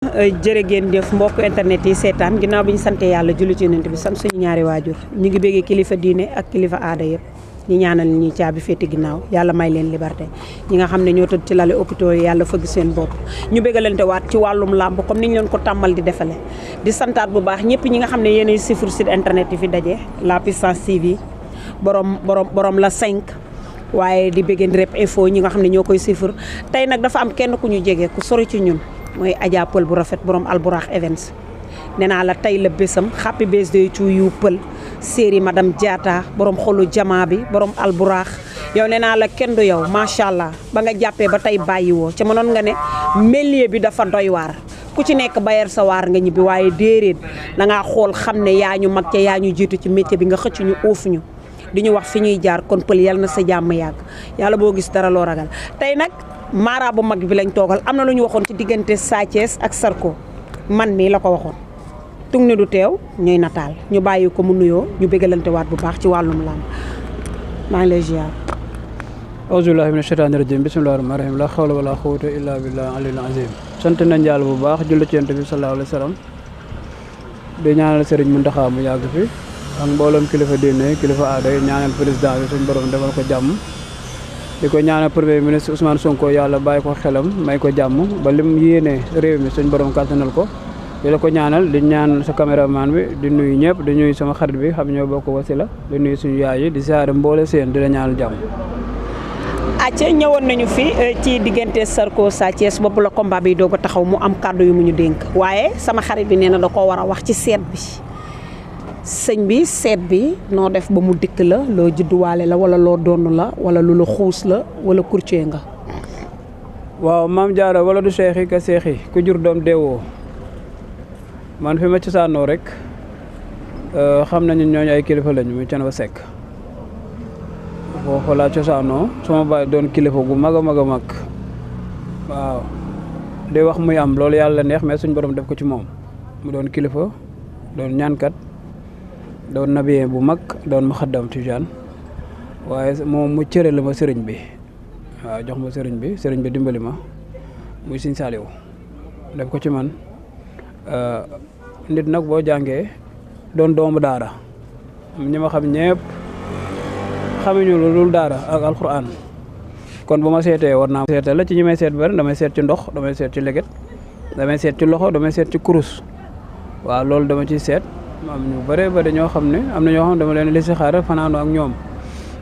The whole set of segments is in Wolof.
jërë ngeen jëf mbokk internet yi seetaan ginnaaw bi ñu sante yàlla julli ci yonent bi sant suñu ñaari waajur ñu ngi béggee kilifa diine ak kilifa aada yëpp ñi ñaanal ñi caabi féeti ginnaaw yàlla may leen liberté ñi nga xam ne ñoo tëdd ci lali hôpitaux yi yàlla fëgg seen bopp ñu béggalante waat ci wàllum làmb comme niñ leen ko tàmmal di defale di santaat bu baax ñëpp ñi nga xam ne yéenay sifur site internet yi fi daje La Puissance TV borom la 5 waaye di béggeen Rep Info ñi nga xam ne ñoo koy sifur tey nag dafa am kenn ku ñu jege ku sori ci ñun mooy Adja Pël bu rafet borom Alburax Events nee naa la tey la bésam happy birthday to you Pël série madame Diatta borom xolu jamaa bi borom Alburax yow nee naa la kenn du yow macha allah ba nga jàppee ba tey bàyyiwoo ca mënoon nga ne milieu bi dafa doy waar ku ci nekk bayer sa waar nga ñibbi waaye déedéet da ngaa xool xam ne yaa ñu mag ca yaa ñu jiitu ci métier bi nga xëcc ñu uuf ñu di ñu wax fi ñuy jaar kon Pël yal na sa jàmm yàgg yàlla boo gis dara loo ragal tey nag. Mara bu mag bi lañ toogal am na lu ñu waxoon ci diggante Sa Thiès ak Zarko man mii la ko waxoon tung ni du teew ñuy nataal ñu bàyyi ko mu nuyoo ñu bégalante waat bu baax ci wàllum làmb maa ngi lay ziar. auzu billaahi mina shaytaani rajiim bismillaahi rahmaani rahiim laa hawla wa laa quwwata illaa billaahi aliyyil aziim sant nañ Yàlla bu baax julli ci Yonent bi sallallaahu alayhi wa sallam di ñaanal Sëriñ Muntaxa mu yàgg fi ak mbooloom kilifa diine kilifa aada yi ñaanal président bi suñ borom defal ko jàmm di ko ñaanal premier ministre Ousmane Sonko yàlla bàyyi ko xelam may ko jàmm ba lim yéene réew mi suñ borom kàttanal ko di la ko ñaanal di ñaan sa caméraman bi di nuyu ñëpp di nuyu sama xarit bi xam ñoo bokk wasila di nuyu suñu yaay yi di saare mboole seen di la ñaanal jàmm. acca ñëwoon nañu fi ci diggante Zarko Sa Thiès bopp la combat bi doog a taxaw mu am kàddu yu mu ñu dénk waaye sama xarit bi nee na da koo war a wax ci seet bi. sëñ bi seet bi noo def ba mu dikk la loo judduwaale la wala loo donn la wala lu la xuus la wala courtier nga. waaw maam Jaara wala du seexi ka seexi ku jur doom deewoo man fi ma cosaanoo rek xam nañu ñooñu ay kilifa lañu muy Thiénaba Seck foofu laa cosaanoo sama baay doon kilifa gu mag a mag a mag waaw di wax muy am loolu yàlla neex mais suñ borom def ko ci moom mu doon kilifa doon ñaankat. doon nabiyee bu mag doon ma xaddam tijaan waaye moom mu cëre la ma sëriñ bi waaw jox ma sëriñ bi dimbali ma muy Sëriñ Saaliw def ko ci man nit nag boo jàngee doon doomu daara ñi ma xam ñëpp xamuñu lu dul daara ak alxuraan kon bu ma seetee war naa seete la ci ñi may seet bari damay seet ci ndox damay seet ci leget damay seet ci loxo damay seet ci kurus waaw loolu dama ciy seet am ñu bëree bëri ñoo xam ne am na ñoo xam ne dama leen li si xaaral fanaanu ak ñoom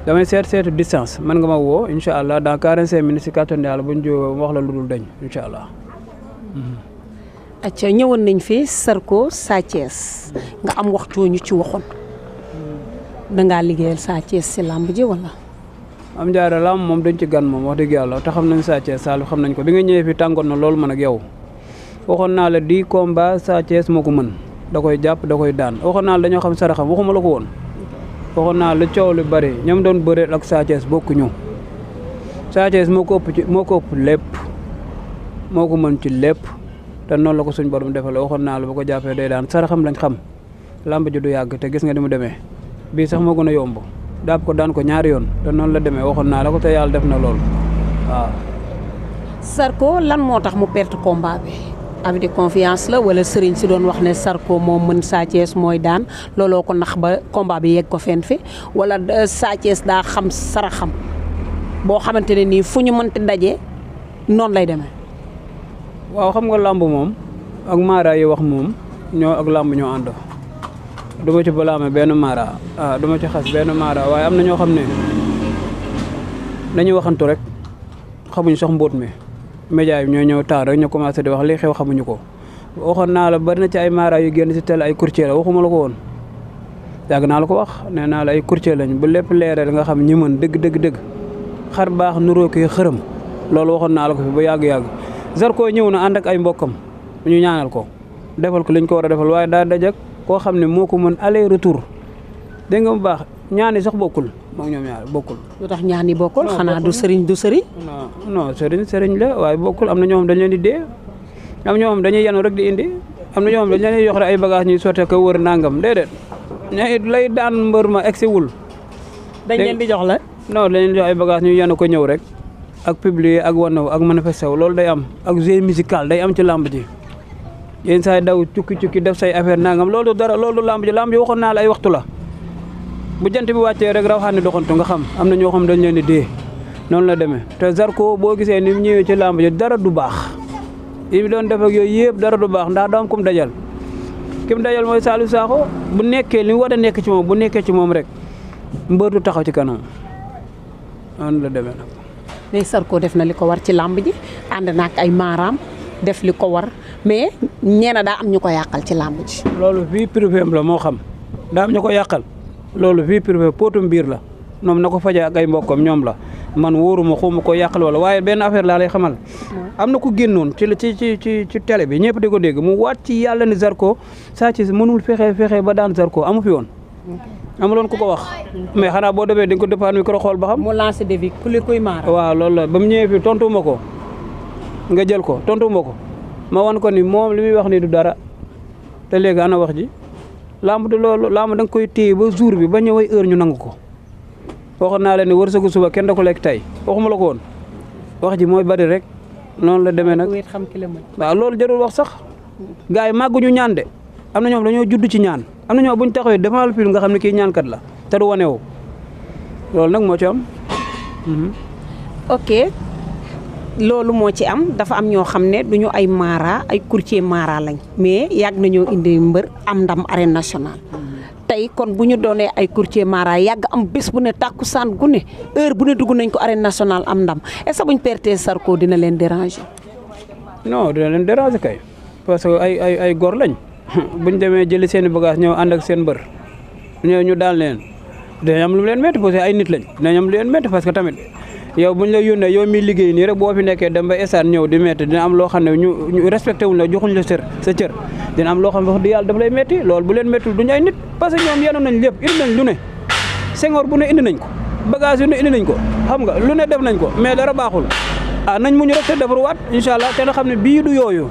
damay seetu distance man nga ma woo incha allah dans 45 minutes si kàttan yàlla bu ñu jógee wax la lu dul dañ incha allah. acca ñëwoon nañ fi Zarko Sa Thiès nga am waxtu ñu ci waxoon dangaa liggéeyal Sa Thiès si làmb ji wala. am jaara làmb moom dañ ci gan moom wax dëgg yàlla te xam nañ Sa Thiès Saalum xam nañ ko bi nga ñëwee fi tàngoon na loolu man ak yow waxoon naa la 10 combats Sa Thiès moo ko mën. da koy jàpp da koy daan waxoon naa dañoo xam saraxam waxuma la ko woon waxoon naa la coow lu bari ñoom doon bëreel ak Sa Thiès bokkuñu Sa Thiès moo ko ëpp lépp moo ko mën ci lépp te noonu la ko suñ borom defale waxoon naa la ba ko jàppee day daan saraxam lañ xam làmb ji du yàgg te gis nga ni mu demee bii sax moo gën a yomb daap ko daan ko ñaari yoon te noonu la demee waxoon naa la ko te yàlla def na loolu waaw. Zarko lan moo tax mu perte combat bi. abi de confiance la wala sëriñ si doon wax ne Zarko moom mën Sa Thiès mooy daan looloo ko nax ba combat bi yegg ko fenn fi wala Sa Thiès daa xam saraxam boo xamante ne nii fu ñu mënti daje noonu lay demee. waaw xam nga làmb moom ak maara yi wax moom ñoo ak làmb ñoo ànd du ma ci balaame benn maara du ma ci xas benn maara waaye am na ñoo xam ne dañuy waxantu rek xamuñ sax mbóot mi. média yi ñoo ñëw temps rek ñu commencé di wax li xew xamuñu ko waxoon naa la bari na ci ay maara yu génn si télé ay courtier la waxuma la ko woon yàgg naa la ko wax nee naa la ay courtier lañ bu lépp leeree nga xam ñi mën dëgg xar baax nuroo koy xërëm loolu waxoon naa la ko fi ba yàgg Zarko ñëw na ànd ak ay mbokkam ñu ñaanal ko defal ko liñ ko war a defal waaye daa dajak koo xam ne moo ko mën aller retour dégg nga bu baax ñaani sax bokkul moom ñoom ñaar bokkul. lu tax ñaan yi bokkul xanaa du sëriñ. non sëriñ la waaye bokkul am na ñoo xam dañ leen di dee am ñoo xam dañuy yanu rek di indi am na ñoo xam dañ leen di jox rek ay bagage ñuy sotte ko wër nangam déedéet ña lay daan mbër ma egsi wul. dañ leen di jox la. non dañ leen di jox ay bagage ñu yanu ko ñëw rek ak publier ak wane ak manifester loolu day am ak jeu musical day am ci làmb ji yéen saay daw cukki def say affaire nangam loolu dara loolu lamb ji waxoon naa la ay waxtu la bu jant bi wàccee rek raw xaani doxantu nga xam am na ñoo xam dañ leen di dee noonu la demee te Zarko boo gisee ni mu ñëwee ci lamb ji dara du baax yi mu doon def ak yooyu yëpp dara du baax ndax doom kum dajal kim dajal mooy Saliou Sakho bu nekkee li mu war a nekk ci moom bu nekkee ci moom rek mbër du taxaw ci kanam noonu la demee nag. mais Zarko def na li ko war ci làmb ji ànd na ak ay maaraam def li ko war mais ñeena daa am ñu ko yàqal ci làmb ji. loolu vie privée la moo xam daa am ñu ko yàqal loolu vie privée póotum biir la moom na ko faja ak ay mbokkam ñoom la man wóoruma xuma ko yàqal wala waaye benn affaire laa lay xamal. am na ku génnoon ci télé bi ñëpp di ko dégg mu waat ci yàlla ni Zarko Sa Thiès mënul fexe ba daan Zarko amu fi woon. amuloon ku ko wax. mais xanaa boo demee di nga ko départ micro xool ba xam. mu lancé défi ku li kuy maar. waaw loolu la ba mu ñëwee fi tontuwuma ko nga jël ko tontuwuma ko ma wan ko ni moom li muy wax ni du dara te léegi ana wax ji lamb du loolu lamb da nga koy téye ba jour bi ba ñëwee heure ñu nangu ko. waxoon naa leen ni wërsëgu suba kenn da ko lekk tey waxuma la ko woon wax ji mooy bari rek noonu la demee nag. waaw loolu jarul wax sax gars yi màgguñu ñaan de am na ñoom dañoo judd ci ñaan am na ñoom bu ñu taxawee devant le public nga xam ne kii ñaankat la te du wane wu loolu nag moo ci am. ok loolu moo ci am dafa am ñoo xam ne duñu ay mara ay courtier mara lañ mais yàgg nañoo indi mbër am ndam arène nationale. tey kon bu ñu doonee ay courtier mara yàgg am bés bu ne tàkkusaan gu ne heure bu ne dugg nañ ko arène nationale am ndam est-ce que buñ pertee Zarko dina leen déranger. non dina leen déranger kay parce que ay góor lañ buñ demee jëli seen i bagage ñëw ànd ak seen mbër ñëw ñu daal leen dinañ am lu leen métti parce que ay nit lañ dinañ am lu leen métti parce que tamit yow buñ la yónnee yow mi liggéey nii rek boo fi nekkee dem ba esaan ñëw di métti dina am loo xam ne ñu respecté wuñ la joxuñ la sa cër dina am loo xam ne wax di yàlla daf lay métti loolu bu leen méttul duñu ay nit parce que ñoom yenoon nañ lépp indi nañ lu ne sengoor bu ne indi nañ ko bagage yu ne indi nañ ko xam nga lu ne def nañ ko mais dara baaxul nañ muñu rek te defaruwaat incha allah te na xam ne bii du yooyu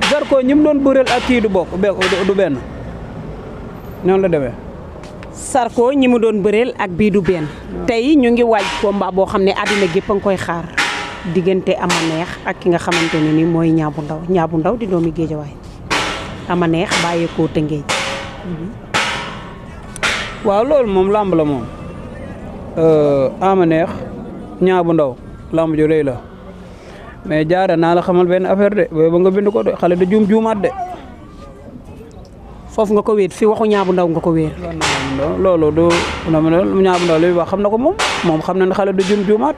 Zarko ñi mu doon bëreel ak kii du bokk du benn noonu la demee. Zarko ñi mu doon bëreel ak bii du benn. tey ñu ngi waaj combat boo xam ne àddina gépp a ngi koy xaar diggante Ama Neex ak ki nga xamante ne ni mooy Niang bu Ndaw di doomi Géejawaay Ama Neex bàyyeekoo Tëngéej. waaw loolu moom làmb la moom Ama Neex Niang bu Ndaw làmb ju rëy la. mais jaara naa la xamal benn affaire de ba nga bind ko de xale da juumaat de. foofu nga ko wéet fi waxu Niang bu Ndaw nga ko wéer. loolu du Niang bu Ndaw li wax xam na ko moom xam na ne xale da juumaat.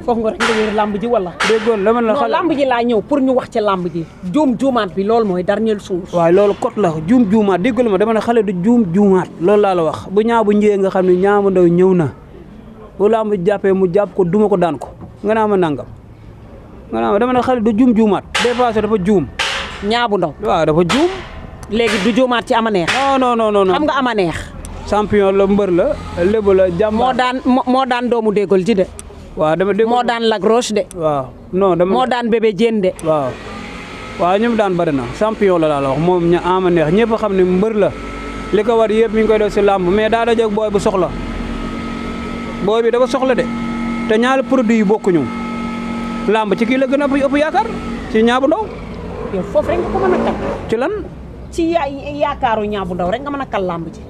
foofu nga rek nga wéer làmb ji wala. déggoon la man la xale làmb ji laa ñëw pour ñu wax ci làmb ji. juumaat bi loolu mooy dernier suuf. waaw loolu kot la juumaat déggoon ma dama ne xale du juumaat loolu laa la wax bu Niang bu njëyee nga xam ne Niang bu Ndaw ñëw na bu làmb jàppee mu jàpp ko duma ko daan ko nga naa ma nangam. nga dama ne xale du juumaat dépassé dafa juum. Niang bu Ndaw waaw dafa juum. léegi du juumaat ci Ama Neex. non xam nga Ama Neex. champion la mbër la lébu la jàmbaar. moo daan doomu déggol ji de. waaw dama dégg moo daan Lac Roche de. waaw non dama moo daan bébé Diène de. waaw ñu daan bari na champion la wax moom Ama Neex ñëpp a xam ne mbër la li ko war yëpp mi ngi koy def si làmb mais daa dajeeg booy bu soxla booy bi dafa soxla de te ñaari produit yi bokkuñu. lamb ci kii la gën a ëpp yaakaar ci Niang bu Ndaw. yow foofu rek nga ko mën a kal. ci lan. ci yaakaaru Niang bu Ndaw rek nga mën a kal lamb ji.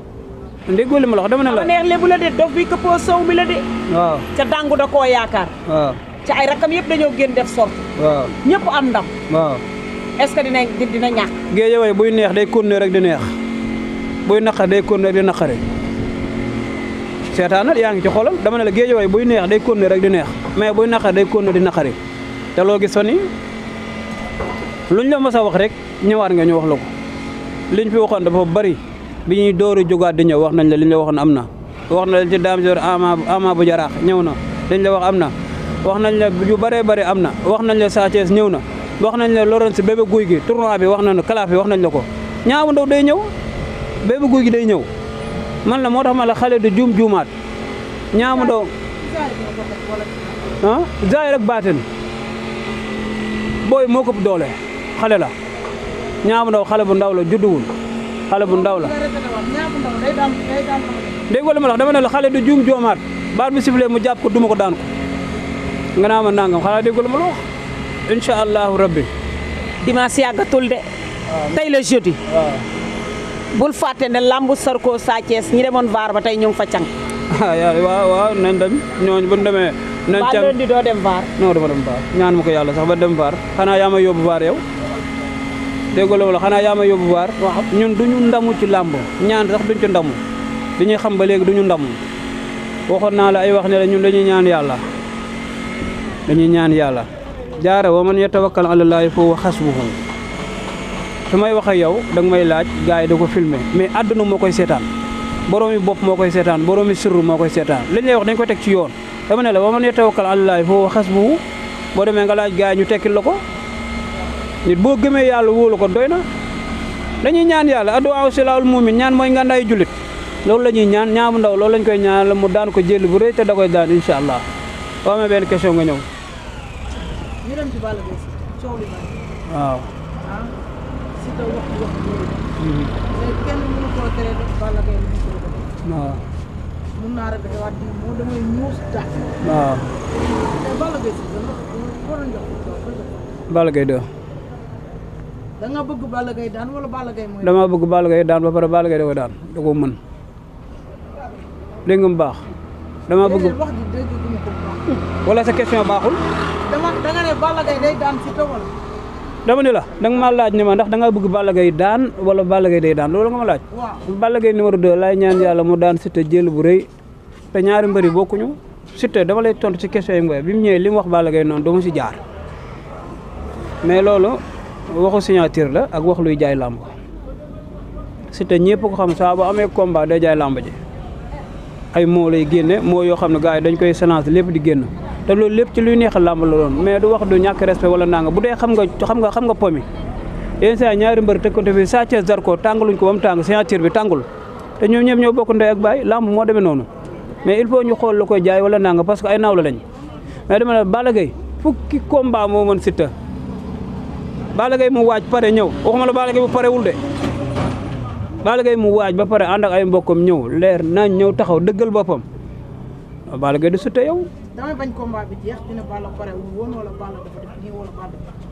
ndéggoo li ma la wax dama ne la. Ama Neex lébu la de dof bi këppoo sow mi la de. waaw ca dàngu da koo yaakaar. waaw ca ay rakam yëpp dañoo génn def sorte. waaw ñëpp am ndam. waaw est-ce que dina ñàkk. Géejawaay buy neex day continuer rek di neex buy naqar day continuer rek di naqari seetaanal yaa ngi ci xolam dama ne la Géejawaay buy neex day continuer rek di neex mais buy naqar day continuer di naqari te loo gis fa ni luñ la mës a wax rek ñëwaat nga ñu wax la ko liñ fi waxoon dafa bari bi ñuy door a jógaat di ñëw wax nañ la liñ la waxoon am na wax na la ci Dame Dior Ama bu Jaraax ñëw na liñ la wax am na wax nañ la yu bëree bëri am na wax nañ la Sa Thiès ñëw na wax nañ la Laurent Bébé Gouy Gui tournoi bi wax nañ kalaaf bi wax nañ la ko Niang bu Ndaw day ñëw Bébé Gouy Gui day ñëw man la moo tax ma la xale du juumaat Niang bu Ndaw zaahir ak baatin booy moo ko doole xale la Niang bu Ndaw xale bu ndaw la judduwul xale bu ndaw la dégg nga li ma la wax dama ne la xale du juumaat baat bi siflee mu jàpp ko duma ko daan ko nga naa ma nangam xanaa dégg nga li ma la wax incha allahu rabbi dimanche yàggatul de tey la jeudi bul fàtte ne lambu Sarko Sa Thiès ñi demoon vaar ba tey ñu ngi fa càng waaw nañ dem ñooñu bu ñu demee nañ waa càng lundi doo dem vaar non dama dem vaar ñaan ma ko yàlla sax ba dem vaar xanaa yaa ma yóbbu vaar yow déggoo la wala xanaa yaa ma yóbbu vaar ñun duñu ndamu ci làmb ñaan sax duñ ci ndamu li ñuy xam ba léegi duñu ndamu waxoon naa la ay wax ne la ñun dañuy ñaan yàlla jaara wa man yatawakkal ala llaahi fa huwa hasbuhu su may wax ak yow danga may laaj gars yi da ko filmer mais àdduna moo koy seetaan boroomi bopp moo koy seetaan boroomi sirru moo koy seetaan li ñu lay wax dañ ko teg ci yoon dama ne la wa man yatawakkal ala llaahi fa huwa hasbuhu boo demee nga laaj gars yi ñu tekkil la ko nit boo gëmee yàlla wóolu ko doy na dañuy ñaan yàlla adduwaa silaahul muumin ñaan mooy ngàndaayu jullit loolu la ñuy ñaan ñaamu ndaw loolu lañ koy ñaan la mu daan ko jël bu rëy te da koy daan incha allah boo amee benn question nga ñëw. ñu dem ci Balla Gaye coow li bari. waaw. si te wax mais kenn mënu koo tere def Balla Gaye lu mu ko def. waaw. mun naa répété waat di moo damay ñuus daal. waaw. mais Balla Gaye si dana waroon jox Balla Gaye 2. da nga bëgg Balla Gaye daan wala Balla Gaye mooy. dama bëgg Balla Gaye daan ba pare Balla Gaye da koy daan da koo mën dégg nga mu baax. dama bëgg wax ji dégg nga ko baax. wala sa question baaxul. da nga ne Balla Gaye day daan si te wala. dama ne la da nga maa laaj ne ma ndax da nga bëgg Balla Gaye daan wala Balla Gaye day daan loolu nga ma laaj. waaw Balla Gaye numéro 2 laay ñaan yàlla mu daan Siteu jël bu rëy te ñaari mbëri bokkuñu Siteu dama lay tontu ci question yi nga bi mu ñëwee li mu wax Balla Gaye noonu doo ma si jaar mais loolu waxu signature la ak wax luy jaay làmb Siteu ñëpp ko xam saa bu amee combat day jaay làmb ji ay moo lay génne moo yoo xam ne gars yi dañ koy séance lépp di génn te loolu lépp ci luy neexal làmb la doon mais du wax du ñàkk respect wala nanga bu dee xam nga pomi yéen saa ñaari mbër tëkkante fi Sa Thiès Zarko tàngaluñ ko ba mu tàng signature bi tàngul te ñoom ñëpp ñoo bokk ndey ak baay làmb moo demee noonu mais il faut ñu xool la koy jaay wala nanga parce que ay naaw la lañ mais dama ne Balla Gaye fukki combat moo mën Siteu Balla Gaye mu waaj pare ñëw waxuma la Balla Gaye bu parewul de Balla Gaye mu waaj ba pare ànd ak ay mbokkam ñëw leer nañ ñëw taxaw dëggal boppam Balla Gaye du Siteu yow. damay bañ combat bi jeex dina Balla parewul woon wala Balla dafa def nii wala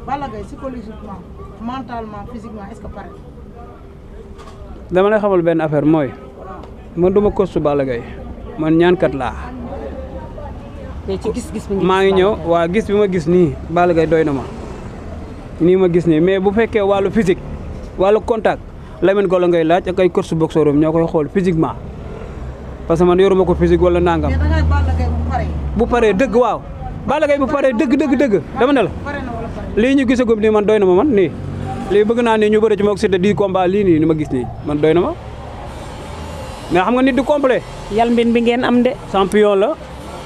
Balla Gaye psychologiquement mentalement physiquement est-ce que pare. dama lay xamal benn affaire mooy man duma kostu Balla Gaye man ñaankat laa. te ci gis-gis bi maa ngi ñëw waa gis bi ma gis nii Balla Gaye doy na ma nii ma gis nii mais bu fekkee wàllu physique wàllu contact Lamine Golo ngay laaj ak ay course boxeur ñoo koy xool physiquement parce que man yoruma ko physique wala nangam. mais da ngay Balla Gaye bu paree. bu paree dëgg waaw Balla Gaye bu paree dëgg dama ne la pare na wala pare. lii ñu gisagum nii man doy na ma man nii lii bëgg naa nii ñu bëri ci moog Siteu 10 combat lii nii ni ma gis nii man doy na ma mais xam nga nit du complet. yal mbin bi ngeen am de. champion la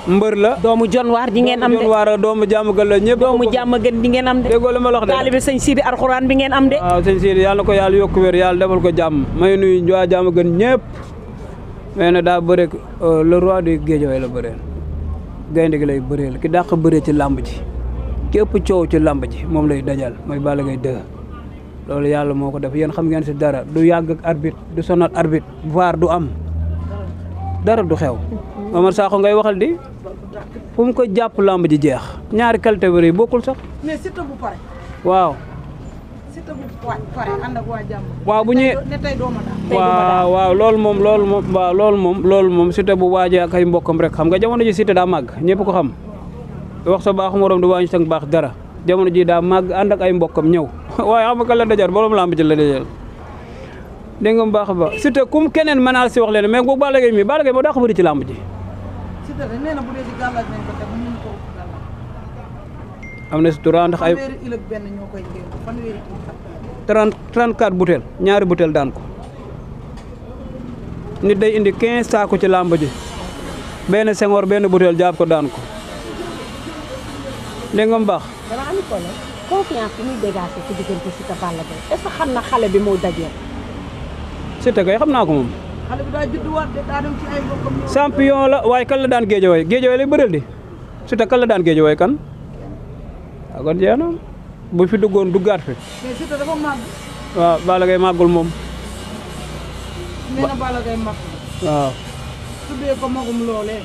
mbër la. doomu jonwaar di ngeen am de doomu jonwaar doomu jàmm gën la ñëpp. doomu jàmm gën di ngeen am de. déggoo la ma la wax de. taalibe sëñ Sidi Alxuraan bi ngeen am de. waaw sëñ Sidi yàlla na ko yàlla yokku wér yàlla defal ko jàmm may nuyu waa jàmm gën ñëpp mais nag daa bëre le roi du Guédiawaye la bëreel gaynde gi lay bëreel ki dàq bëree ci làmb ji ki ëpp coow ci làmb ji moom lay dajal mooy Balla Gaye 2 loolu yàlla moo ko def yéen xam ngeen si dara du yàgg ak arbitre du sonal arbitre VAR du am dara du xew Omar Sakho ngay waxal di fu mu ko jàpp làmb ji jeex ñaari qualité bëri bokkul sax. mais Siteu bu pare. waaw. Siteu bu pare ànd ak waa jàmm. waaw bu ñëwee ne tey doo ma daan. waaw loolu moom Siteu bu waajee ak ay mbokkam rek xam nga jamono ji Siteu daa màgg ñëpp ko xam wax sa baaxu morom du wàññi sa baax dara jamono ji daa màgg ànd ak ay mbokkam ñëw waaye xam nga kan la dajar borom làmb ji la dajal dégg nga mu baax a baax Siteu kum keneen mënaal si wax leen mais bu Balla Gaye mi Balla Gaye moo daa ko bëri ci làmb ji. Siteu de nee na bu dee ci gàllaaj nañ ko teg mënuñu ko gàllaaj. am na si turam ndax ay fanweeri il ak benn ñoo koy génn fanweeri il. 34 butéel ñaari butéel daan ko nit day indi 15 saako ci làmb ji benn sengoor benn butéel jàpp ko daan ko dégg nga mu baax. dama am ko la confiance bi muy dégager ci diggante Siteu Balla Gaye est-ce que xam na xale bi moo dajeel. Siteu kay xam naa ko moom. xale bi daa judduwaat de daa dem ci ay mbokkam. champion la waaye kan la daan Guédiawaye Guédiawaye lay bëreel di Siteu kan la daan Guédiawaye kan waaw kon jeex na bu fi duggoon duggaat fi. mais Siteu dafa màgg. waaw Balla Gaye màggul moom. nee na Balla Gaye màgg. waaw. tuddee ko magum loolee.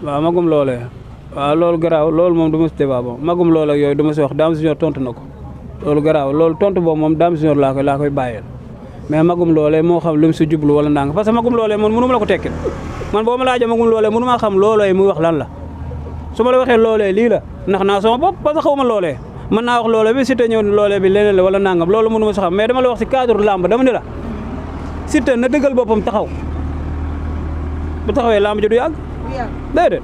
waaw magum loolee waaw loolu garaaw loolu moom du ma si débat bon magum loolee ak yooyu du ma si wax daam si ñor tontu na ko loolu garaaw loolu tontu boobu moom Dame Junior laa koy bàyyeel mais magum loolee moo xam lu mu si jublu wala ndànk parce que magum loolee man mënu ma la ko tekkil man boo ma laajee magum loolee mënu maa xam loolee muy wax lan la su ma la waxee loolee lii la ndax naa sama bopp parce que xaw ma loolee mën naa wax loolee bi Siteu ñëw loolee bi leneen la wala nangam loolu mënu ma si xam mais dama la wax si cadre làmb dama ni la Siteu na dëggal boppam taxaw bu taxawee làmb ji du yàgg déedéet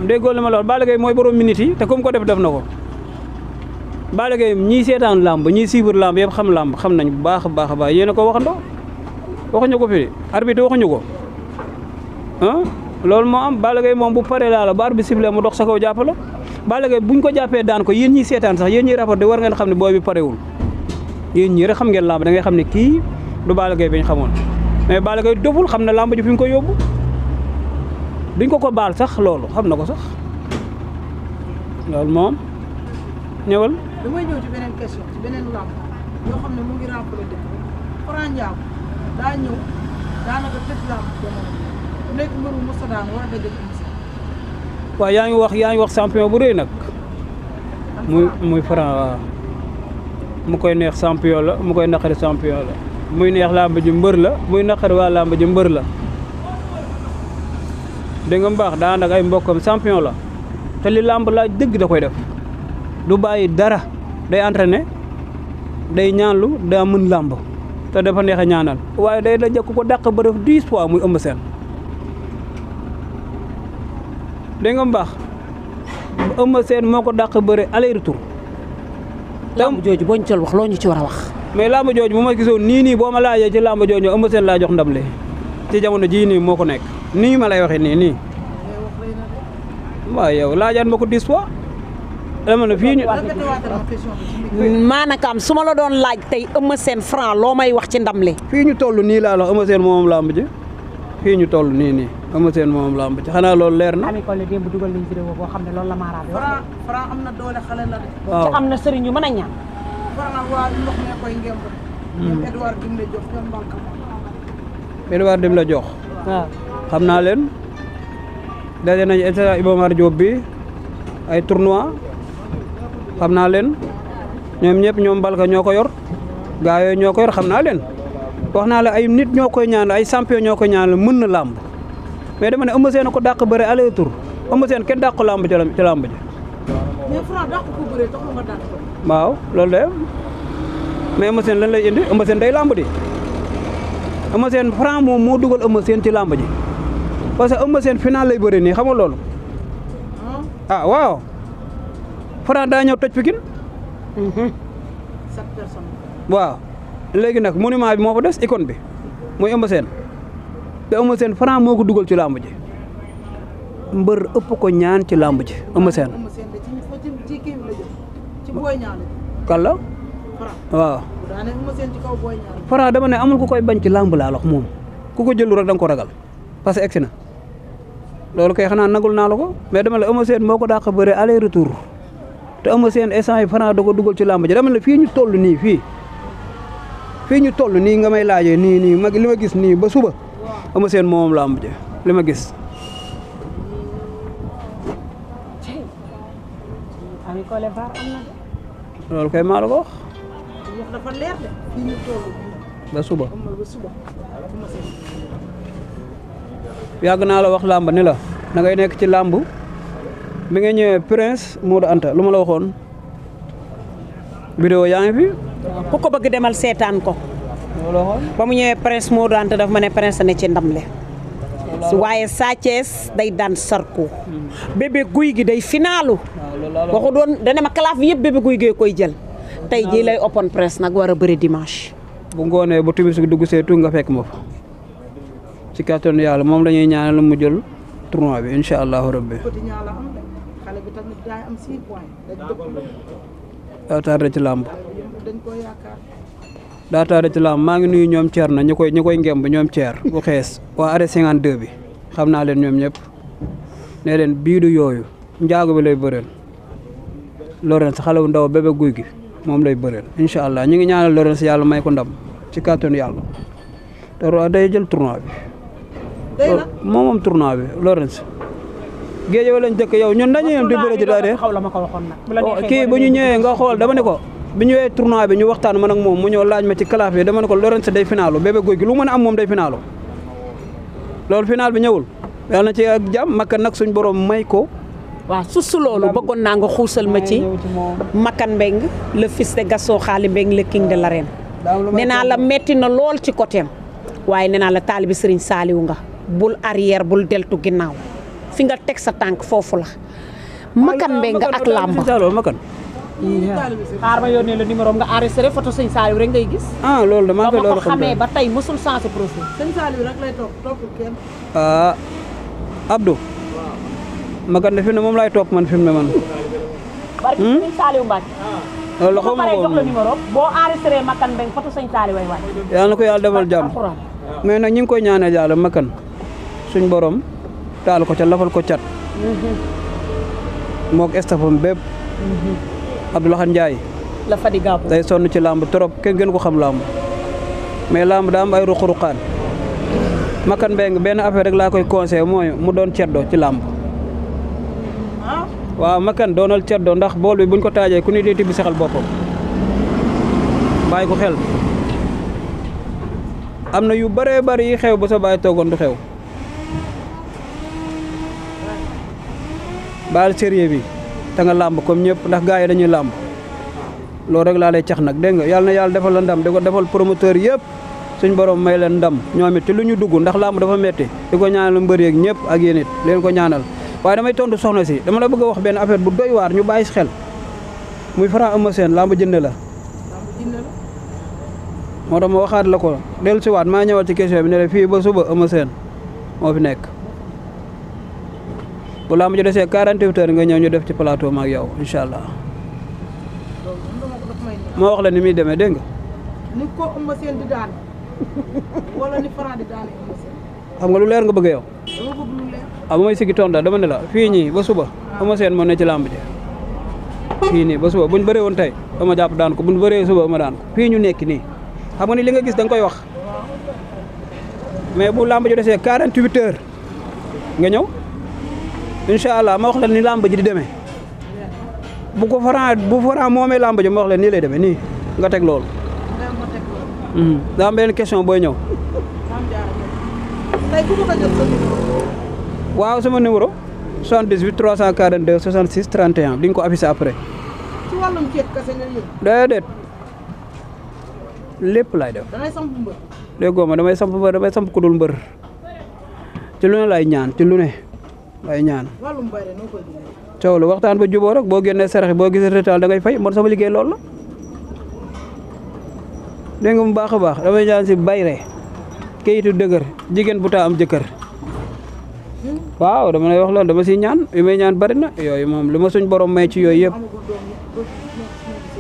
déggoo li ma la wax Balla Gaye mooy borom minute yi te comme ko def na ko Balla Gaye ñii seetaan làmb ñii suivre làmb yëpp xam làmb xam nañ bu baax a baax a baax yéen a ko waxandoo waxuñu ko fi arbitre waxuñu ko ah loolu moo am Balla Gaye moom bu paree laa la ba arbitre sifflé mu dox sa kaw jàpp la Balla Gaye buñ ko jàppee daan ko yéen ñii seetaan sax yéen ñii rapport war ngeen xam ne booy bi parewul yéen ñii rek xam ngeen làmb da ngay xam ne kii du Balla Gaye bi ñu xamoon mais Balla Gaye doful xam ne làmb ji fi ñu ko yóbbu duñ ko baal sax loolu xam na ko sax loolu moom ñëwal. damay ñëw ci beneen question ci beneen làmb yoo xam ne mu ngi rappelé dëkk Franc Ndiago daa ñëw daanaka tëj làmb jamono nekk mbëru mos a daan war a dëgg waaw yaa ngi wax champion bu rëy nag muy Franc waaw mu koy neex champion la mu koy naqari champion la muy neex làmb ji mbër la muy naqari waa làmb ji mbër la dégg nga mu baax daa ànd ak ay mbokkam champion la te li làmb laaj dëgg da koy def du bàyyi dara day entraîné day ñaanlu daa mën làmb te dafa neex a ñaanal waaye day da jëkk ko dàq ba def 10 fois muy Eumeu Sène dégg nga mu baax Eumeu Sène moo ko dàq bëre aller retour. lamb jooju boo ñu ci wax loo ñu ci war a wax. mais lamb jooju bu ma gisoon nii boo ma laajee ci lamb jooju Eumeu Sène laa jox ndam li ci jamono jii nii moo ko nekk nii ma lay waxee nii. waaw yow laajaat ma ko 10 fois. dama ne fii ñu. maanaam su ma la doon laaj tey Eumeu Sène Franc loo may wax ci ndam li. fii ñu toll nii laa la wax Eumeu Sène moom lamb ji fii ñu toll nii Eumeu Sène moom lamb ji xanaa loolu leer na. Ami Collé démb dugal nañ vidéo boo xam ne loolu la maaraam wax. Franc am na doole xale la de. waaw te am na sëriñ yu mën a ñaan. Franc waa ndox mi koy ngemb. ñoom Edouard Dim la jox ñoom Mbalka. Edouard Dim la jox. waaw xam naa leen daje nañu état Iba Mar Diop bi ay tournoi xam naa leen ñoom ñëpp ñoom Mbalka ñoo ko yor gaa yooyu ñoo ko yor xam naa leen wax naa la ay nit ñoo koy ñaan ay champion ñoo koy ñaan mën na làmb mais dama ne Eumeu Sène ko dàq bëre aller retour Eumeu Sène kenn dàq làmb ci làmb ji. mais Franc dàq ko bëre taxul nga dàq ko. waaw loolu de mais Eumeu Sène lan lay indi Eumeu Sène day làmb di Eumeu Sène Franc moom moo dugal Eumeu Sène ci làmb ji parce que Eumeu Sène final lay bëre nii xam nga loolu ah waaw Franc daa ñëw toj Pikine. 7 personnes. waaw léegi nag monument bi moo fa des icône bi muy Eumeu Sène te Eumeu Sène Franc moo ko dugal ci làmb ji mbër ëpp ko ñaan ci làmb ji Eumeu Sène. Eumeu Sène de ci kii bi la jëm ci Boy Niang la. kàlla Franc waaw. bu daanee Eumeu Sène ci kaw Boy Niang. Franc dama ne amul ku koy bañ ci làmb laa wax moom ku ko jëlu rek da nga ko ragal parce que egsi na loolu kay xanaa nagul naa la ko mais dama la Eumeu Sène moo ko dàq bëre aller retour te Eumeu Sène instant yi Franc da ko dugal ci làmb ji dama ne fii ñu toll nii fii ñu toll nii nga may laajee nii ma li ma gis nii ba suba Eumeu Sène moom làmb ji li ma gis. Ami Collé Var am na de. loolu kay maa la ko wax. wax dafa leer de fii ñu toll ba suba. ba suba. yàgg naa la wax làmb ni la da ngay nekk ci làmb bi nga ñëwee Prince Modou Anta lu ma la waxoon vidéo yaa ngi fi. ku ko bëgg demal seetaan ko. loolu waxoon. ba mu ñëwee Prince Modou Anta daf ma ne Prince ne ci ndam le waaye Sa Thiès day daan Sarko. bébé guy gi day finaalu. waxu doon dana ma kalaaf yëpp bébé guy gee koy jël. tey jii lay open presse nag war a bëri dimanche. bu ngoonee bu timis gi dugg seetu nga fekk ma fa ci kàttanu yàlla moom la ñuy ñaanal mu jël tournoi bi incha allahu rabbi. Petit Niang la am de xale bi tamit daay am 6 points dañ dëpp daa tardé ci làmb. dañ ko yaakaar. daa tardé ci làmb maa ngi nuyu ñoom Thier na ñu koy ngemb ñoom Thier bu xees waa arrêt 52 bi xam naa leen ñoom ñëpp ne leen bii du yooyu njaago bi lay bëreel Laurence xale bu ndaw bébé guy gi moom lay bëreel incha allah ñu ngi ñaanal Laurence yàlla may ko ndam ci kàttanu yàlla te day jël tournoi bi. moom tournoi bi Laurence géej lañ dëkk yow ñun dañuy yem dimbale ji daal de xaw la ma ko waxoon nag. bu la neexee kii bu ñu ñëwee nga xool dama ne ko bi ñëwee tournoi bi ñu waxtaan man ak moom mu ñëw laaj ma ci classe bi dama ne ko Laurence day finaalu Bébé Gouy Gui lu mën a am moom day finaalu loolu final bi ñëwul yàlla na ci ak jàmm Makan nag suñ borom may ko. waaw su loolu bëggoon naa nga xuusal ma ci Makan Mbengue le fils de Gaston Xaali Mbengue le king de l'arène nee naa la metti na lool ci côté am waaye nee naa la taalibi Serigne Saliou nga bul arrière bul deltu ginnaaw fi nga teg sa tànk foofu la Makan Mbengue ak làmb Makan xaar ma yónnee la numéro nga enregistré photo Serigne Saliou rek ngay gis loolu dama koy ba ma loolu ko xamee ba tey mësul changé profil Serigne Saliou rek lay topp kenn. Abdou Makan de fi ne moom laay topp man fi mu ne man barki Serigne Saliou Mbacke loolu bu xaw ma paree ko jox la numéro boo enregistré Makan Mbengue photo Serigne Saliou way waay yàlla na ko yàlla defal jàmm mais nag ñu ngi koy ñaanal yàlla Makan suñ borom taal ko ca lafal ko cat mook estafam bépp Abdoulaye Ndiaye la Fadi Gabo day sonn ci làmb trop kenn gën ko xam làmb mais làmb daa am ay ruq-ruqaan Makan Mbengue benn affaire rek laa koy conseillé mooy mu doon ceddo ci làmb waaw Makan doonal ceddo ndax bool bi buñ ko taajee ku ni dee tibb sexal boppam bàyyi ko xel am na yu bëree bëri yi xew ba sa bàyyi toogoon du xew baal sérieux bi te nga làmb comme ñëpp ndax gars yi dañuy làmb loolu rek laa lay cax nag dégg nga yàlla na yàlla defal la ndam di ko defal promoteur yëpp suñ borom may leen ndam ñoom it ci lu ñu dugg ndax làmb dafa metti di ko ñaanal mbër yeeg ñëpp ak yéen it leen ko ñaanal waaye damay tontu soxna si dama la bëgg a wax benn affaire bu doy waar ñu bàyyi si xel muy Franc Eumeu Sène làmb jënd la moo tax ma waxaat la ko dellu si waat maa ñëwal ci question bi ne la fii ba suba Eumeu Sène moo fi nekk bu làmb ji desee 48 heures nga ñëw ñu def ci plateau ma ak yow incha allah ma wax la ni muy demee dégg nga. ni ko Eumeu Sène di daan wala ni Franc di daan Eumeu Sène. xam nga lu leer nga bëgg yow. dama bëgg lu leer. ah ba may sigi tonda dama ne la fii ñii ba suba Eumeu Sène moo ne ci làmb ji fii nii ba suba buñ bëree woon tey dama jàpp daan ko buñ bëree suba ma daan ko fii ñu nekk nii xam nga ni li nga gis da nga koy wax mais bu làmb ji desee 48 heures nga ñëw incha allah ma wax la ni làmb ji di demee bu ko Franc moomee làmb ji ma wax la nii lay demee nii nga teg loolu. daa am benn question booy ñëw. tey ku bëgg a jot sa numéro. waaw sama numéro 78 342 66 31 di nga ko affiché après. ci wàllum ceeb kese nga yëg. déedéet lépp laay def. da ngay samp mbër. déggoo ma damay samp mbër damay samp ku dul mbër ci lu ne lay ñaan ci lu ne lay ñaan. wàllum mbay rek noo koy dundee. coow la waxtaan ba juboo rek boo génnee sarax boo gisee rétal da ngay fay man sama liggéey loolu la dégg nga mu baax a baax damay ñaan si bayre kayitu dëgër jigéen bu taa am jëkkër waaw dama lay wax loolu dama si ñaan yu may ñaan bari na yooyu moom li ma suñ borom may ci yooyu yëpp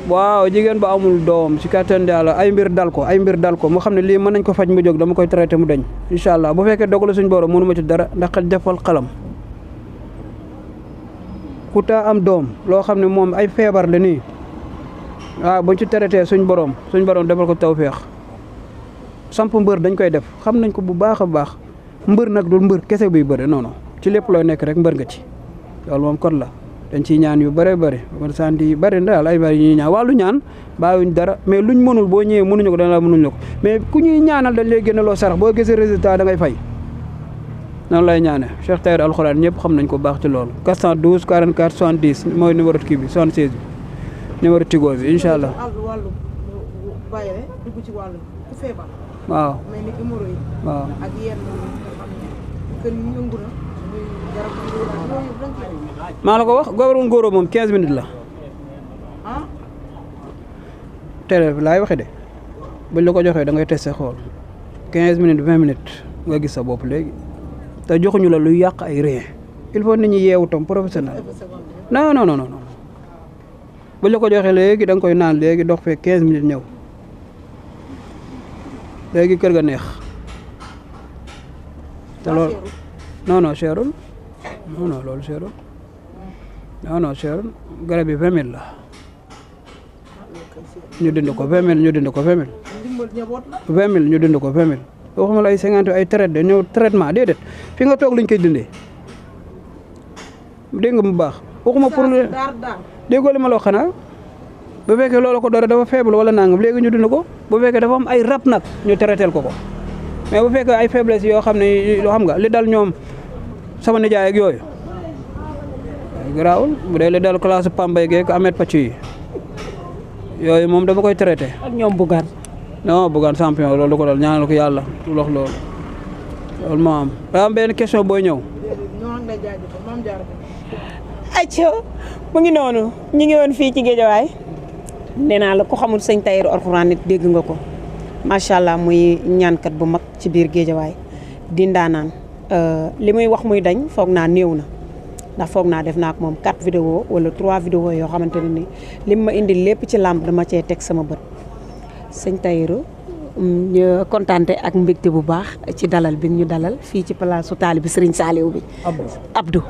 waaw jigéen ba amul doom si kattan Yàlla ay mbir dal ko mu xam ne lii mën nañ ko faj mu jóg dama koy traité mu dañ incha allah bu fekkee dogalu suñ borom mënu ma ci dara ndax xel jafal xalam ku taa am doom loo xam ne moom ay feebar la nii waaw buñ ci traité suñ borom defal ko tawféex samp mbër dañ koy def xam nañ ko bu baax a baax mbër nag dul mbër kese buy bëre non non ci lépp looy nekk rek mbër nga ci loolu moom kon la dañ ciy ñaan yu bëree bëri man sant yi bëri na daal ay bëri ñuy ñaan wàllu ñaan bàyyiwuñ dara mais luñ mënul boo ñëwee mënuñu ko dana la mënuñ la ko mais ku ñuy ñaanal dañ lay génne loo sarax boo gisee résultat da ngay fay noonu lay ñaane Cheikh Taïr alxuraan ñëpp xam nañ ko baax ci loolu 412 44 70 mooy numéro kii bi 76 bi numéro tigo bi incha allah. wàllu bàyyi rek dugg ci wàllu ku feebar. waaw mel ni hémorroïde. waaw ak yenn nga xam ne kër yi yëngu na muy garab yooyu dañ koy. maa la ko wax góobaru ngóoro moom 15 minutes la. ah. télé bi laay waxee de buñ la ko joxee da ngay testé xool 15 minutes 20 minutes nga gis sa bopp léegi te joxuñu la luy yàq ay rein il faut nit ñi yeewu tam professionnel non non non non buñ la ko joxee léegi da nga koy naan léegi dox fee 15 minutes ñëw léegi kër ga neex te loolu non cherul non loolu cherul non cherul garab yi 20 000 la ñu dindi ko 20 000 ñu dindi ko 20 000 20 000 ñu dindi ko 20 000 waxuma la ay 50 ay traite de ñëw traitement déedéet fi nga toog lañ koy dindee dégg nga mu baax waxuma pour daar daar déggoo li ma la wax xanaa bu fekkee loolu ko doore dafa faible wala nangam léegi ñu dund ko bu fekkee dafa am ay rab nag ñu traiteel ko mais bu fekkee ay faiblesse yoo xam ne loo xam nga li dal ñoom sama nijaay ak yooyu garaawul bu dee li dal classe Pambay geek Ahmed Pacci yi yooyu moom dama koy traité. ak ñoom Bougane. non Bougane champion loolu du ko dal ñaanal ko yàlla lox loolu moo am daa am benn question booy ñëw. ñoo ngi lay jaajëfal Mame Diarra. acca mu ngi noonu ñu ngi woon fii ci Géejawaay nee naa la ku xamul sëñ Tahirou Alxuraan nit dégg nga ko macha allah muy ñaankat bu mag ci biir Géejawaay di ndaanaan li muy wax muy dañ foog naa néew na ndax foog naa def naa ak moom 4 vidéo wala 3 vidéo yoo xamante ne ni lim ma indi lépp ci làmb dama cee teg sama bët sëñ Tahirou ñu kontaante ak mbégte bu baax ci dalal bi ñu dalal fii ci place su taalibi Serigne Saliou bi Abdou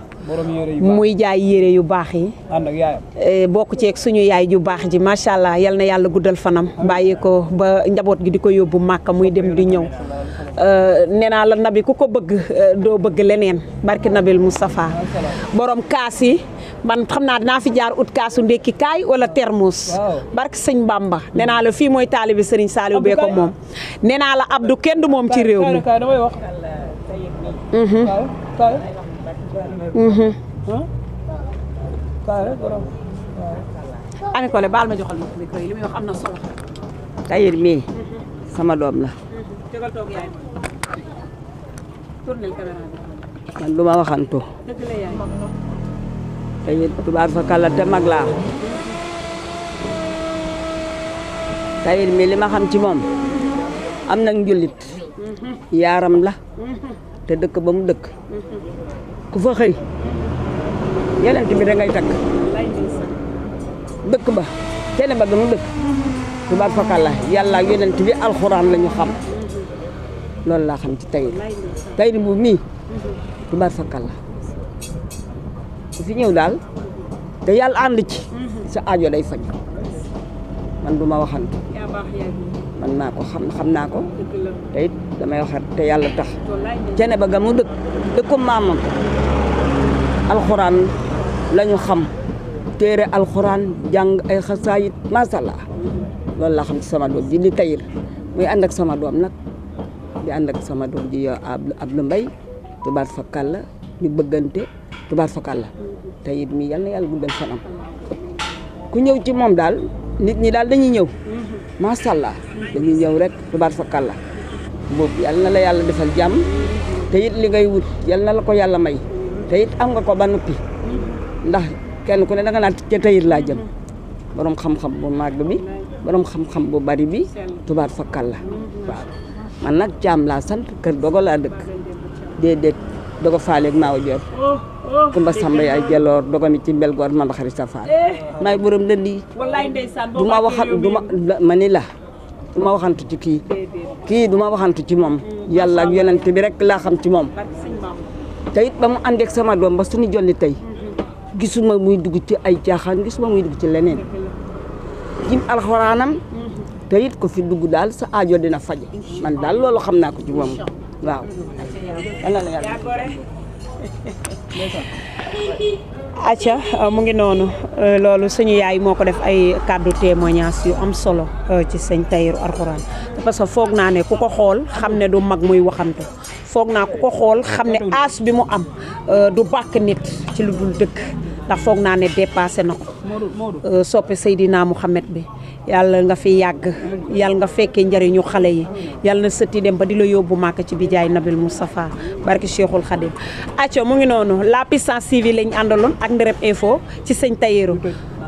muy jaay yére yu baax yi ànd ak yaayam bokk ceeg suñu yaay ju baax ji macha allah yal na yàlla guddal fanam bàyyi ko ba njaboot gi di ko yóbbu màkka muy dem di ñëw nee naa la nabi ku ko bëgg doo bëgg leneen barki nabil Moustapha borom kaas yi man xam naa dinaa fi jaar ut kaasu ndékki kaay wala termos barki sëñ Bamba nee naa la fii mooy taalibi Serigne Saliou bee ko moom nee naa la Abdou kenn du moom ci réew mi damay wax Ami Collé baal ma joxal ma micro yi li muy wax am na solo. Tahirou mii sama doom la tegal toog yaay tournel caméra bi man du ma waxantu dëgg la yaay Tahirou tubaar fa kàlla te mag laa Tahirou mii li ma xam ci moom am nag njullit yaaram la te dëkk ba mu dëkk ku fa xëy yeneen bi da ngay takk dëkk ba kenn ba mu dëkk tubaar fa kàlla yàlla ak yonent bi alxuraan la ñu xam loolu laa xam ci Tahirou bu mii tubaar fa kàlla ku fi ñëw daal te yàlla ànd ci sa aajo day faj man du ma waxantu man naa ko xam naa ko te it damay waxat te yàlla tax cene ba ga mu dëkku maamam alxuraan la ñu xam téere alxuraan jàng ay xasaayit macha allah loolu laa xam ci sama doom ji di Tahirou muy ànd ak sama doom nag di ànd ak sama doom ji Abdou Mbaye tubaar fa kàlla ñu bëggante tubaar fa kàlla Tahirou mi yal na yàlla guddal fanam ku ñëw ci moom daal nit ñi daal dañuy ñëw macha allah dañuy ñëw rek tubaar fa kàlla boobu yal na la yàlla defal jàmm te it li ngay wut yal na la ko yàlla may te it am nga ko ba noppi ndax kenn ku ne da nga naan ca Tahirou laa jëm borom xam-xam bu màgg bi borom xam-xam bu bari bi tubaar fa kàlla waaw man nag Caam laa sant kër Dogo laa dëkk déedéet Dogo faaleeg maawa joor Kumba Samba yaay Jelloor Dogo mi ci mbel goor ma xarit sa faal maay borom dënd yi du ma waxan ma ni la du ma waxantu ci kii du ma waxantu ci moom yàlla ak yonent bi rek laa xam ci moom te it ba mu àndeek sama doom ba suñu jolli tey gisuma muy dugg ci ay caaxaan gisuma muy dugg ci leneen jim alxuraanam te it ko fi dugg daal sa aajo dina faj man daal loolu xam naa ko ci moom waaw acca mu ngi noonu loolu suñu yaay moo ko def ay kàddu témoignage yu am solo ci sëñ Tahirou Alxuraan parce que foog naa ne ku ko xool xam ne du mag muy waxantu foog naa ku ko xool xam ne âge bi mu am du bàkk nit ci lu dul dëkk ndax foog naa ne dépassé na ko soppe Seydina Mouhamed bi yàlla nga fi yàgg yàlla nga fekkee njëriñu xale yi yàlla na sëtti dem ba di la yóbbu màkk ci bi jaay Nabil Moustapha barki Cheikhul Khadim acco mu ngi noonu la puissance civile lañ àndaloon ak Ndereb Info ci sëñ Tahirou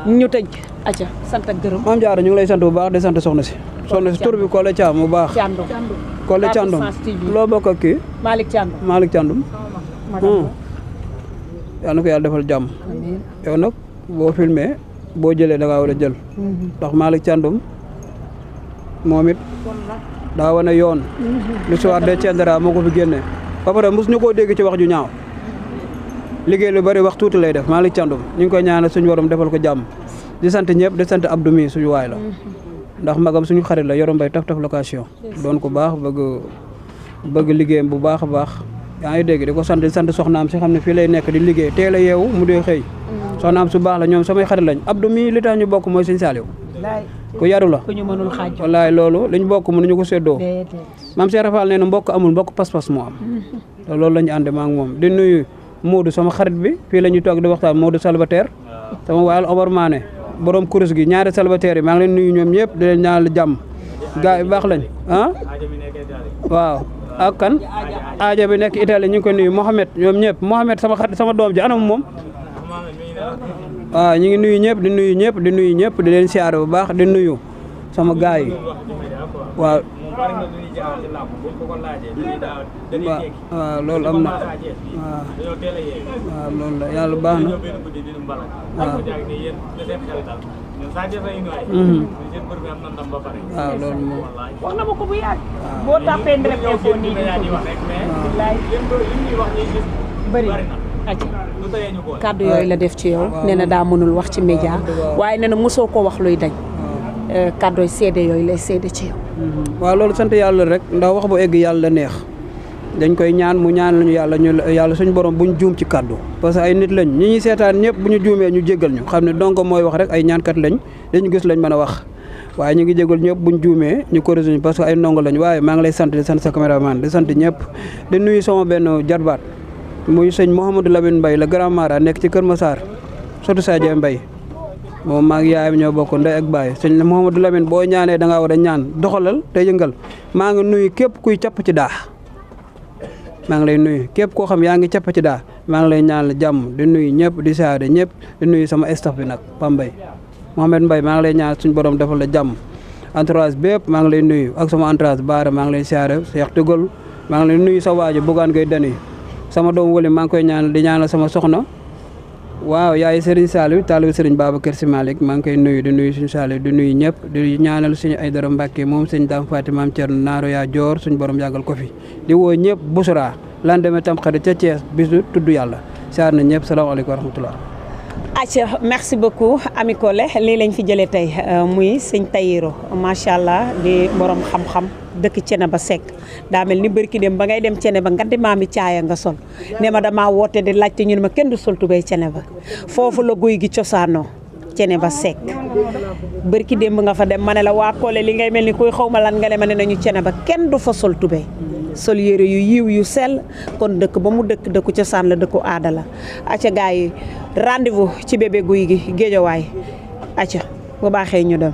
ñu tëj acca sant ak gërëm Mame Diarra ñu ngi lay sant bu baax di sant soxna si tur bi Collé Thiam mu baax Collé Thiandoum loo bokk ak kii Malick Thiandoum yàlla na ko yàlla defal jàmm yow nag boo filmé boo jëlee da ngaa war a jël ndax Malick Thiandoum moom it daa wane yoon l'histoire de Thiendella moo ko fi génnee ba pare mos ñu koo dégg ci wax ju ñaaw liggéey lu bari wax tuuti lay def Malick Thiandoum ñu ngi koy ñaanal suñu borom defal ko jàmm di sant ñëpp di sant Abdou mi suñu waay la ndax magam suñu xarit la Yoro Mbaye taf location doon ko baax bëgg liggéeyam bu baax a baax yaa ngi dégg di ko sant soxnaam si xam ne fii lay nekk di liggéey teel a yeewu mu dee xëy soxnaam su baax la ñoom samay xarit lañ Abdou mii li tax ñu bokk mooy sëñ Saliou ku yaru la ku ñu mënul xaaj wallaay loolu li ñu bokk mënuñu ko séddoo maam Cheikh Rafal nee na mbokk amul mbokk pas-pas moo am te loolu la ñu ànd maa ngi moom di nuyu Modou sama xarit bi fii la ñuy toog di waxtaan Modou Salvateur sama waayal Omar Mané borom kurus gi ñaari Salvateur yi maa ngi leen nuyu ñoom ñëpp di leen ñaanal jàmm gaa yi baax lañ ah waaw ak kan aaja bi nekk Italie ñu ngi ko nuyu Mohamed ñoom ñëpp Mohamed sama xarit sama doom ji anam moom waaw ñu ngi nuyu ñëpp di nuyu ñëpp di nuyu ñëpp di leen siyaare bu baax di nuyu sama gaay yi waaw waaw loolu am na waaw loolu la yàlla baax na waaw waaw loolu moom wax na ma ko bu yàgg boo tàppee Ndereef Info nii bëri kàddu yooyu la def ci yow nee na daa mënul wax ci média waaye nee na mosoo ko wax luy dañ kàddooy seede yooyu lay seede ci yow waaw loolu sant yàlla rek ndax wax bu egg yàlla neex dañ koy ñaan mu ñaan lañu yàlla suñu borom buñ juum ci kàddu parce que ay nit lañ ñi ñuy seetaan ñëpp bu ñu juumee ñu jéggal ñu xam ne donc mooy wax rek ay ñaankat lañ dañu gis lañ mën a wax waaye ñu ngi jégal ñëpp buñ juumee ñu corrigé ñu parce que ay ndongo lañ waaye maa ngi lay sant di sant sa caméraman di sant ñëpp di nuyu sama benn jarbaat muy sëñ Mouhamadou Lamine Mbaye la grand mara nekk ci Kër Massar sotu Sadio Mbaye moom maa ngi yaayam ñoo bokk ndey ak baay sëñ Mouhamadou Lamine boo ñaanee da ngaa war a ñaan doxalal te yëngal maa ngi nuyu képp kuy capp ci daa maa ngi lay nuyu képp koo xam yaa ngi capp ci daa maa ngi lay ñaan jàmm di nuyu ñëpp di saade ñëpp di nuyu sama staff bi nag Pambay Mohamed Mbaye maa ngi lay ñaan suñu borom defal la jàmm entourage bépp maa ngi lay nuyu ak sama entourage Baara maa ngi lay siyaare Cheikh Tugol maa ngi lay nuyu sa waajo Bougane Gueye Dany sama doom wëli maa ngi koy ñaanal di ñaanal sama soxna waaw yaay Serigne Saliou taalibu Serigne Babacar Sy Malick maa ngi koy nuyu di nuyu suñu Saliou di nuyu ñëpp di ñaanal suñu Aïdara Mbacke moom sëñ Dame Faty Mame Thierno Naaro yaa joor suñu borom yàggal ko fi di woo ñëpp Bousra lan demee tam xarit ca Thiès bisu tudd yàlla siyaar na ñëpp salaamaaleykum wa rahmatullah acca merci beaucoup Ami Collé lii lañ fi jëlee tey muy sëñ Tahirou macha allah di borom xam-xam dëkk Thiénaba Seck daa mel ni bërki dem ba ngay dem Thiénaba nga di maami caaya nga sol ne ma damaa woote di laajte ñu ne ma kenn du sol tubéy Thiénaba foofu la guy gi cosaanoo Thiénaba Seck bërki démb nga fa dem ma ne la waa Collé li ngay mel ni kuy xaw ma lan nga ne ma ne nañu Thiénaba kenn du fa sol tubéy sol yére yu yiw yu sell kon dëkk ba mu dëkku cosaan la dëkku aada la acca gars yi rendez-vous ci bébé guy gi Géejawaay acca bu baaxee ñu dem